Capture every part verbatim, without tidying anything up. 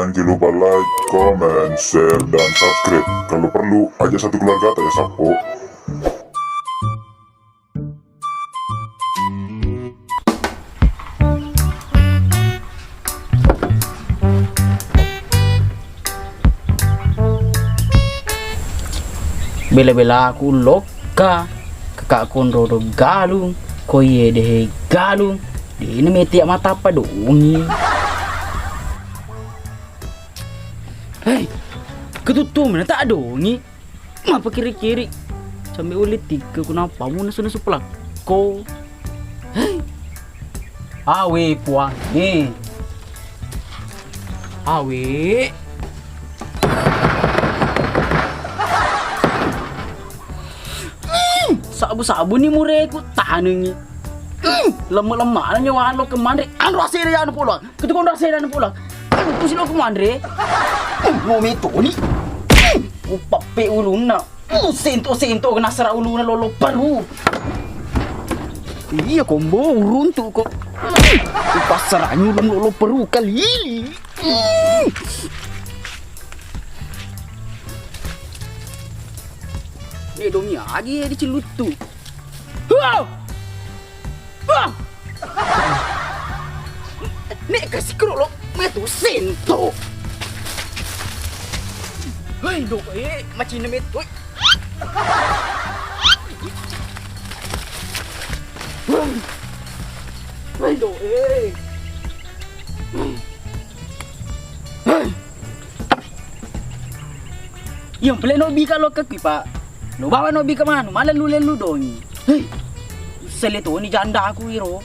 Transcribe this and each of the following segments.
Jangan lupa like, comment, share, dan subscribe. Kalau perlu, ajak satu keluarga tak ya sappo. Bela-belaku lokka, kakak konro do galung, koye dehe galung, dene mete matappa dongi. Hei, ketuttu mana tak dongi? Mapa kiri-kiri? Sambil ulit tiga, kenapa mu nesu-nesu pelakko? Hei. Awe, puang. Eh. Awe. Hmm, sabu-sabu ni mureku tanengi. Hmm, lemma-lemma nyawa lo kemanre. Anu asere anu pulang. Ketukon rasa dan pulang. Pusi lo kemanre. Mau metoni. Upappe ulunna. Sento-sento kena sera ulunna lolo peru. Iya kombo uruntu kok. Pasara nyurung lolo peru kalili. Dia dong ya agi ya diciluttu. Wow. Wah! Nek kasi kerolo metu sento. Hei, do, eh, macina metu. Hei, do, eh. Iya, pele no bika lo ke kui, Pak. Lo bawa no bika manu, malah lu lelu dongi. Hei. Sele to ni janda aku iro.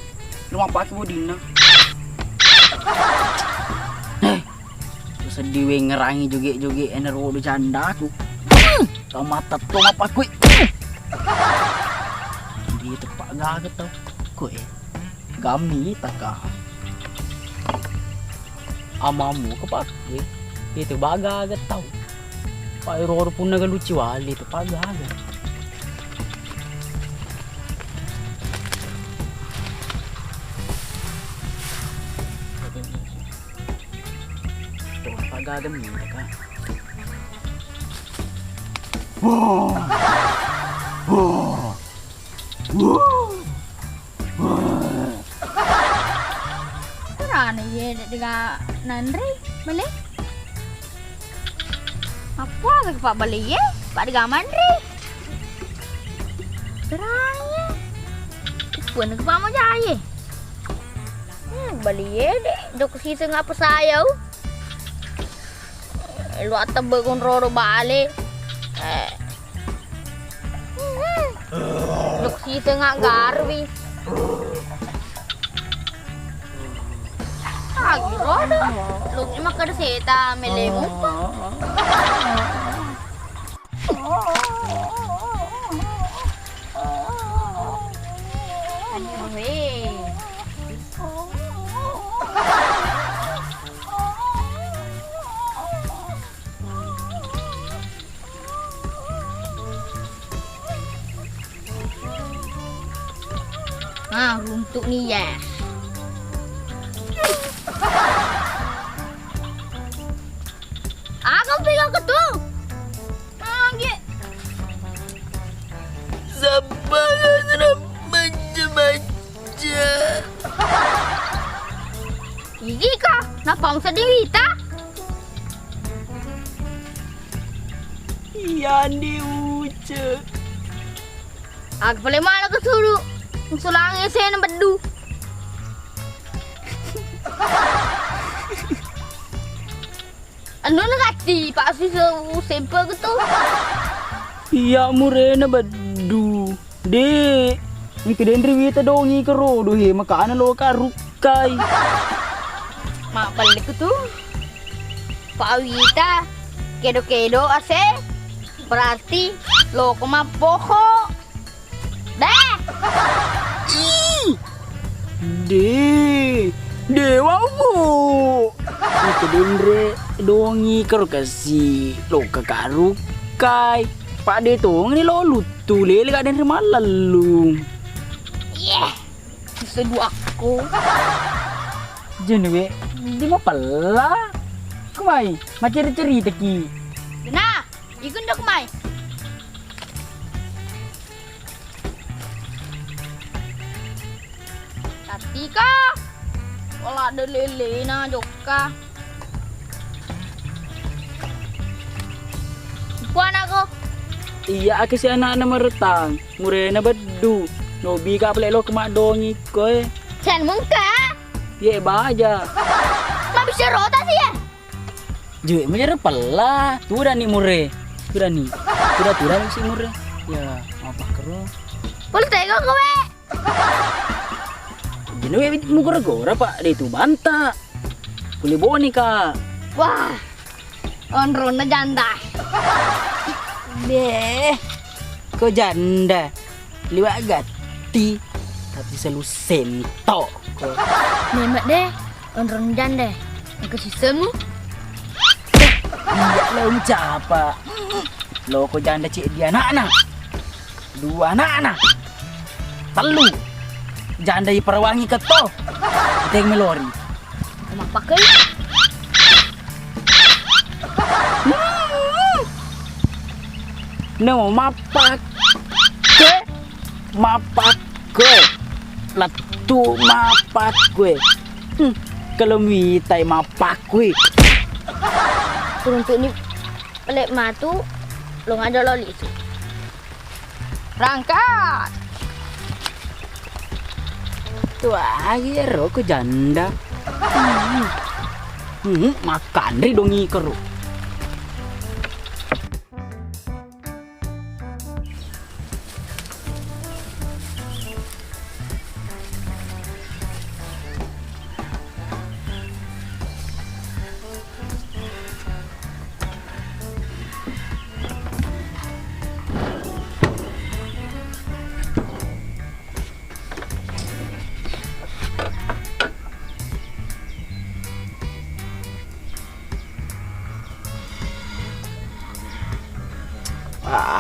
Lu mapake bodinna. Hei. Sedih we ngerangi joge-joge ene rodo janda aku. Tau mata to mapakui. Dia tepak gaga tau. Kok eh. Gami taka. Amamu ke pakui. Itu baga-aga tau. Pak roro punna galuci wali itu paga-aga. Paga-aga minta ka. Wah. Wah. Wah. Karana iye de' dega nanre bale. Apa lagi Pak bale iye? Pak dega manre. Karana iye. Pun ke Pak mau jaye. Hmm, bale iye de' jok siseng apa sayau. Lu attebbe konrodo bale. Eh. Luk sitenga garwi. Agi rodo. Luk makkeda seta melemu. Weh. Ah, runtuk nih ya. Aku pegang ketu. Angge. Sabar, macam-macam. Gigi kah? Napa sedih Wita? Iya, Andi Uce. Aga pale mana ke sulu. Sulange sena beddu. Anu na gatti, Pak Sus, sempel gitu. Iya, murena beddu. De', mika denri wita dongi kerodo he, makana lo karukkai. Mak balik tu. Pak Wita, kedo-kedo ase, berarti lo ko mappoho. Deh. Ih. De, dewa wo. Iko denre dongi karo kasi lo kakarukai. Pak de tongni lo luttu lele ka denre mallallu. Iya. Seduakku. Jenuwe, di mapella. Kumai, macceri-ceritaki. Dena, ikun dok mai. Tattika. Wala de lelena jokka. Ku anakku. Iya, ake si anakna meretang. Murena beddu. Nobi ka pale lo ke maddongi ko e. Sen mengka. Ye baja. Mabisi rota si ye. Jue mujara pella. Tudani mure. Tudani. Tuda-tuda si mure. Ya, apa kero? Pul tego kowe. Jino we mugora-gora, Pak, de tu banta. Kuli boni ka. Wah. Onronna janda. Deh. Ko janda. Liwa gatti. Tapi selu sento. Ko. Memang deh. Onrong janda. Engka sisemu. Iya lo mencapa. Lo ko janda cek dia anakna. Dua anakna. Tellu. Janda iparawangi keto. Teng melori. Mappakai. No mappakke. Mappakke. Lettu mappakke. Hmm. Kalau mitai mappakke. Turun tu ni. Lek matu, lo ngaja lo lisu. Rangkat. Tuagi ero ko janda. Hmm. Hmm, makanri dongi kero.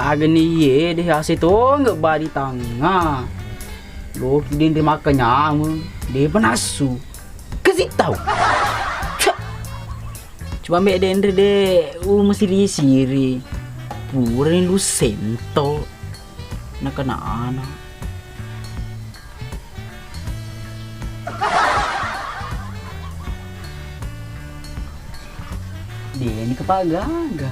Agani ye de ase tongge badi tangnga. Loki denre makkanyamu de penassu. Kasi tau. Coba mbek denre de u mesiri-siri. Purani lu sento. Nakana ana. Deni kepagaga.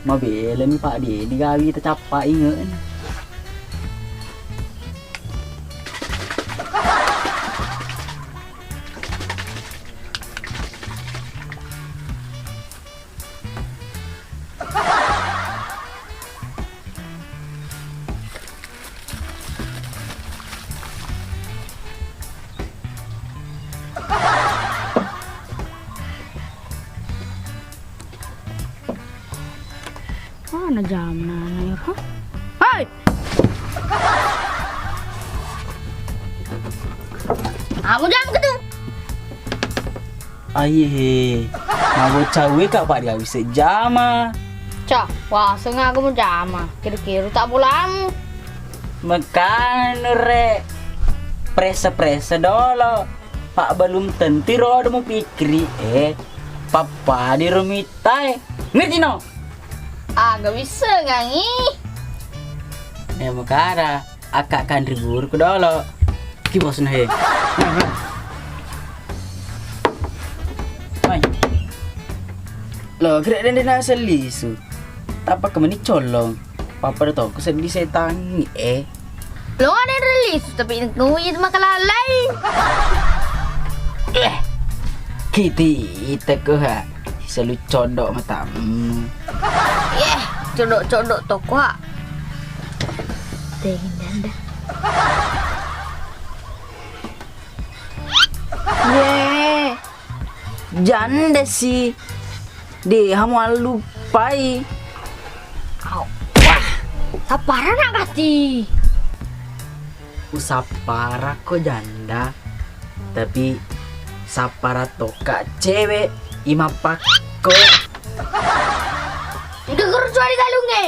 Mabelani Pak Dedi gawi tacappa inge. Mana jamna anak ya, ha? Hai! Kamu jam ketu. Aihe, mago cawe ka Pak diawi sejama. Ca, waseng aku mau jama. Kira-kira tak bolamu. Mekana nure presa-presa dolo. Pak belum tentu rodo mu pikiri eh. Papa di rumita eh. Ngerti no? Aga bisa ngangi. Eh mekana. Akka kanri guru ku dolo. Ki bosna he. Mai. Lo kira dende nasa lisu. Tapa kemeni colong. Papa do toko seddi setangi eh. Lo ada lisu tapi nui makalalai. Eh. Kiti ita ko ha. Selu codok matamu. Yeh, codok-codok toko ha. Tengin janda. Ye, janda si. Deha muallupai. Au. Wah, sapara nak kati. Usappara ko janda, tapi sappara tokka cewek imapakko. Engka guru cuali galungnge.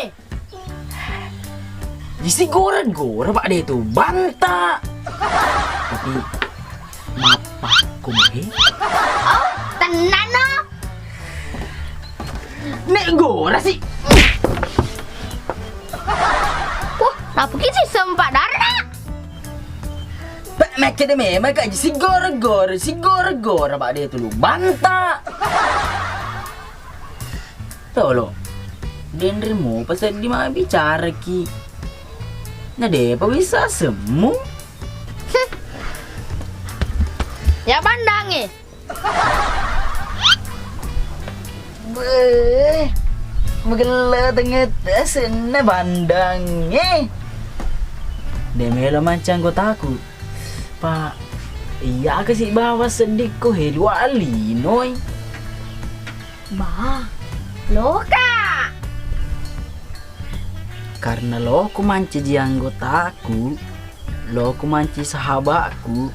Isi gora-gora, Pak, de tu banta. Tapi mappakko he. Oh, Nano. Nek gora sih. Wah, tapi kisi sempat darah. Pak, makkeda memang kaji sigora-gora, sigora-gora, Pak, de tulu banta. Tolo, denremu paseddi mabbicara ki. Na depa wissa semmu. Ya bandangi. Beuh, magella tengetta senna bandangnge. De melo mancang anggotaku. Pa, iya kasi bawa seddikko heli walinoi. Ma, loka. Karena loko mancaji anggotaku, loko mancaji sahabatku,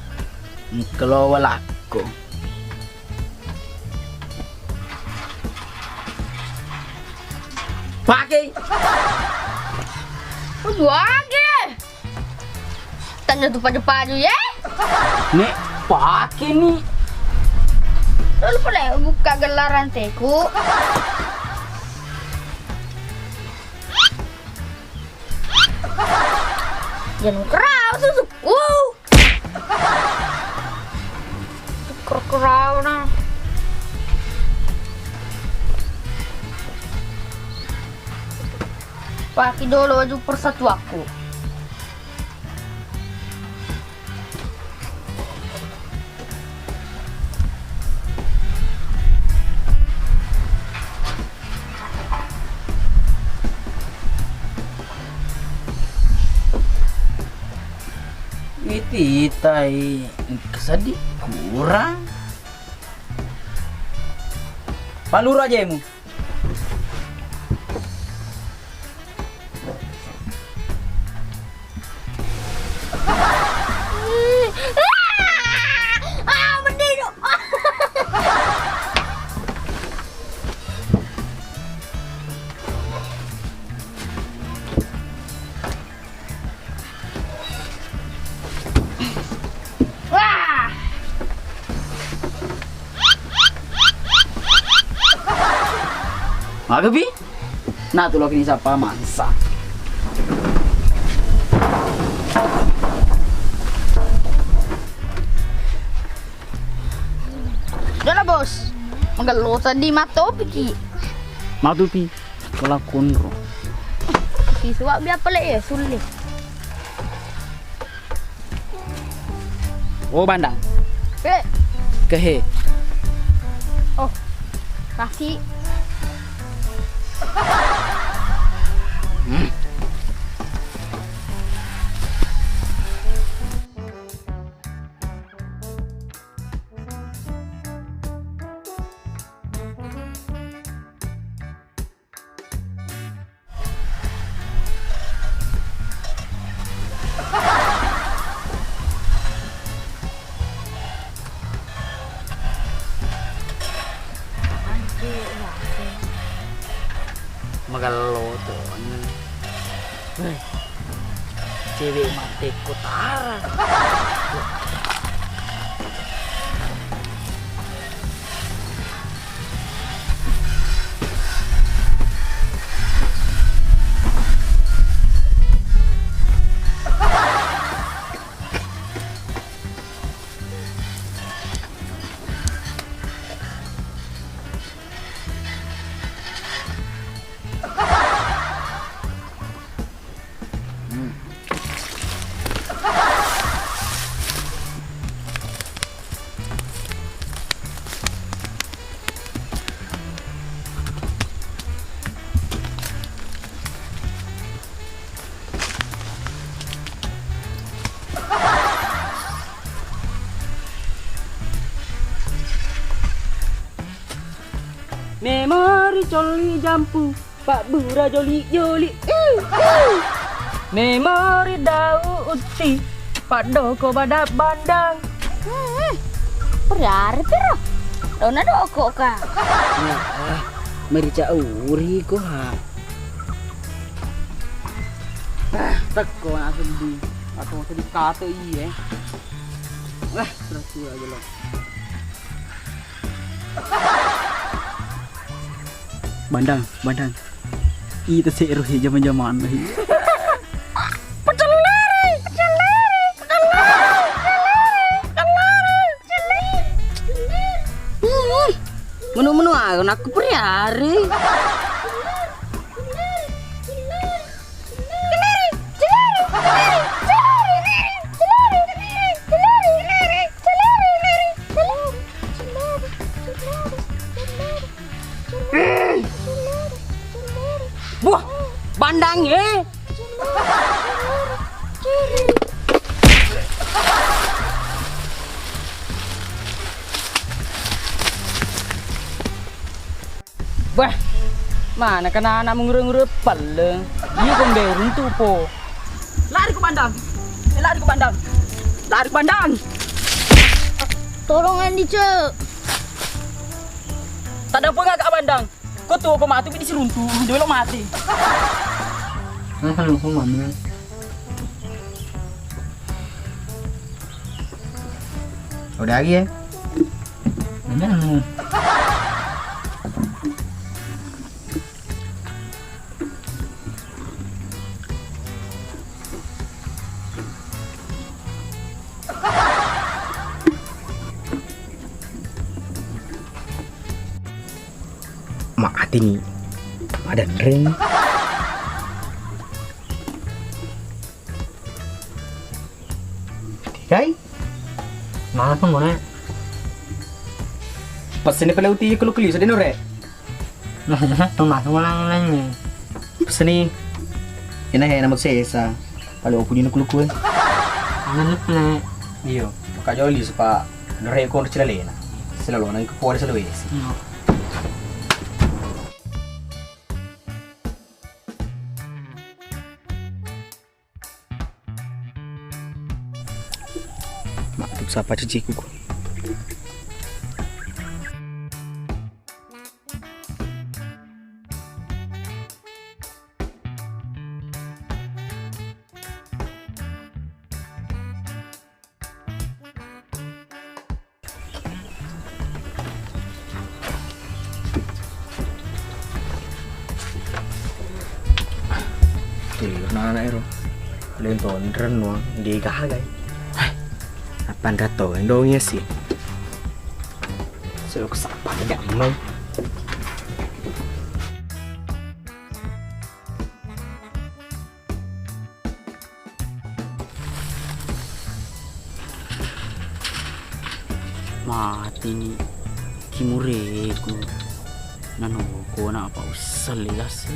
engka lo walakko. Pakei. Buage. Tanya tu paju-paju ye. Nek, pake ni. Lalu pole buka gelar ranteku. Jangan kerau susukku. Kerau-kerau na. Pake dulu baju persatuanku. Wititai engka seddi kurang. Paluru ajemu. Wah. Aga pi? Nah, tu loki ni sapa mansa. Dona bos. Magello tadi matopiki. Matupi. Wala kunro. Siswa biar pale ya sulle. Oh, bandang. Eh. Kehe. Oh. Kasih. Hmm. Magello to. Weh, cewek mate kotara. Memori coli jampu, pabbura joli-joli. Ih, ih. Memori daun utti, paddoko badang-bandang. Hmm, berarti ro. Dona doko ka. Ya, ah, merica uri ko ha. Ah, tekko na seddi. Atau seddi kato iye. Ah, terus aja lo. Bandang, Bandang. Ita se'ro he jama-jamanna he. Hmm, menu-menu aga nakku periare. Buah, Bandang e. Bah, mana kana anak mengurung-urung pelle. Iya kombe runtu po. Lari ku Bandang. Eh, lari ku Bandang. Lari ku Bandang. Tolong Andi, Cek. Tadapung aga Bandang. Ko tuo ko matu bidi siruntu, udah lo mati. Nah, kalau aku mana? Udah lagi ya? Mana? Mati ni. Ada ring. Tigai? Mana pun guna? Pas ini pala uti kelu keli sedih nore. Nah, tuh masuk ulang lainnya. Pas ini. Ini he nama sesa. Pala upu ni kelu kue. Mana nih? Iyo, maka joli sepa nore ko cilalena. Selalu nang kepala selalu. Mak, tu sapa ciciku ko? Ciliwur nana ero. Lentong rennuang di gagai. Hai, appan ratto endong iya sih. Selo kesapa gak mau. Mati ni kimureku. Nanoko na apa usel gas.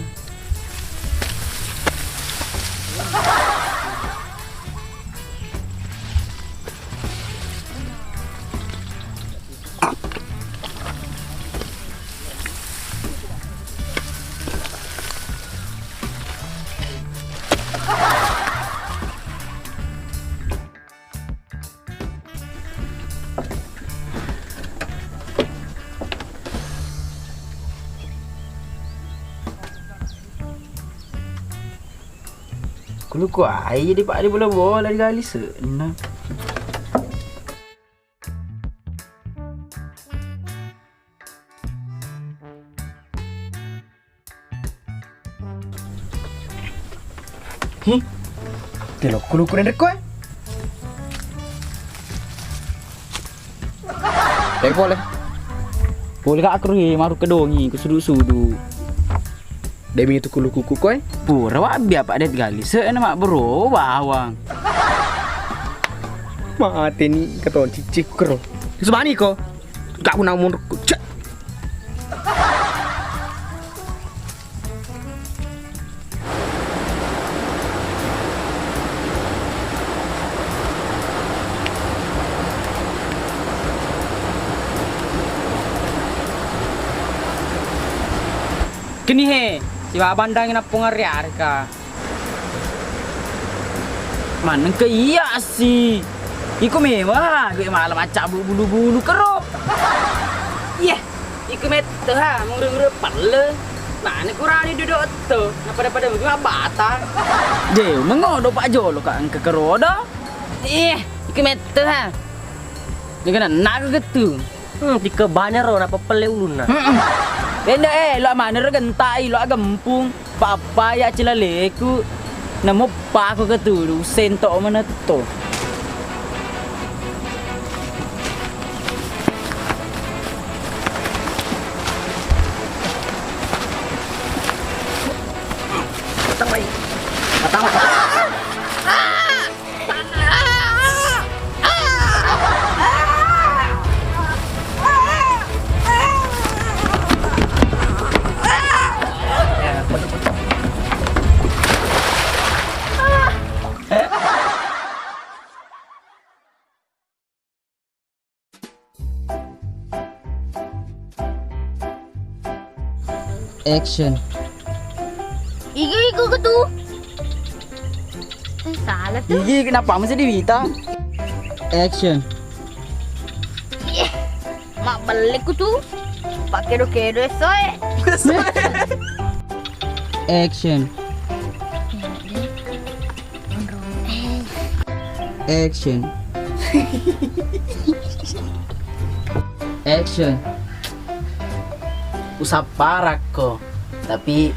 Kuluku ai jadi pak di bola-bola di gali sana. Hi. Telo kuluku dan rekko, eh. Tapi boleh. Boleh kak aku ri maru kedongi ku sudu-sudu. Demi itu kuluku ku koe. Pura wabbi apa det gali se ena mak bro bawang. Mate ni keton cicik kero. Subani ko. Gak guna umur cek. Kini he, siwa bandangi nappung ari-arika. Maneng ke iya si. Iko mewa, gue malam acabut bulu-bulu kero. Iya, iko mette ha, mure-mure pelle. Mana kurani duduk to, na pada-pada mungkin batang. De, mengodo pak jolo kak engke kerodo. Iya, iko mette ha. Ini kena naga getu. Hmm, tikke banero napeppelle ulunna. Benda eh, lo manero gentai, lo agempung. Pappa ya cilaleku. Namo pako ketudu, sento menetto. Action. Iga iku ketu. Eh, salah tuh. Igi, kenapa mesti di Wita? Action. Iyeh, mak balik ku tuh. Pakai do kedo soe. Action. Action. Action. Usapparakko, tapi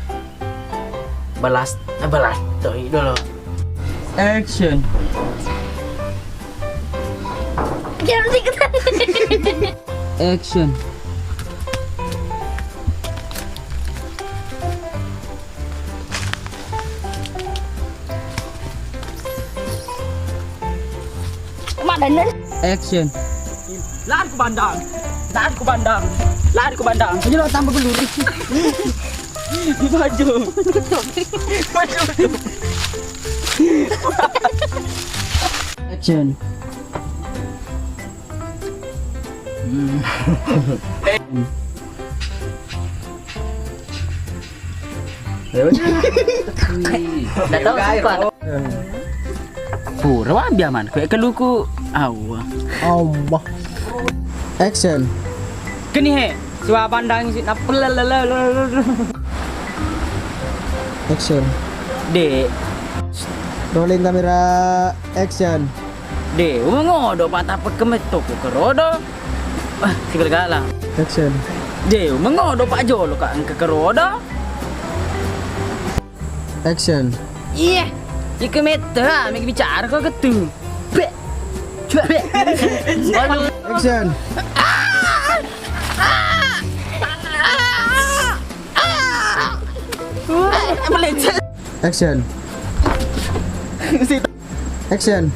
balas, eh, balas toi dolo. Action. Jangan dikit. Action. Mak, bener. Action. Lari ku bandang. Lari ku bandang. Lari ku bandang. Ayo lo tambah belur. Maju. Maju. Action. Hmm. Nggak tahu, sumpah. Pura wa biaman, kue keluku. Awa. Allah. Action. Keni he, siwa pandang si napel. Action. Dek. Rolling kamera, action. De, umengodo pa tapek kemetto ku kerodo. Ah, segala-gala. Action. De, umengodo pa jolo ka engka kerodo. Action. Iya, ike metta, mik bicara ko ketu. Be. Be. Action. Action. Action.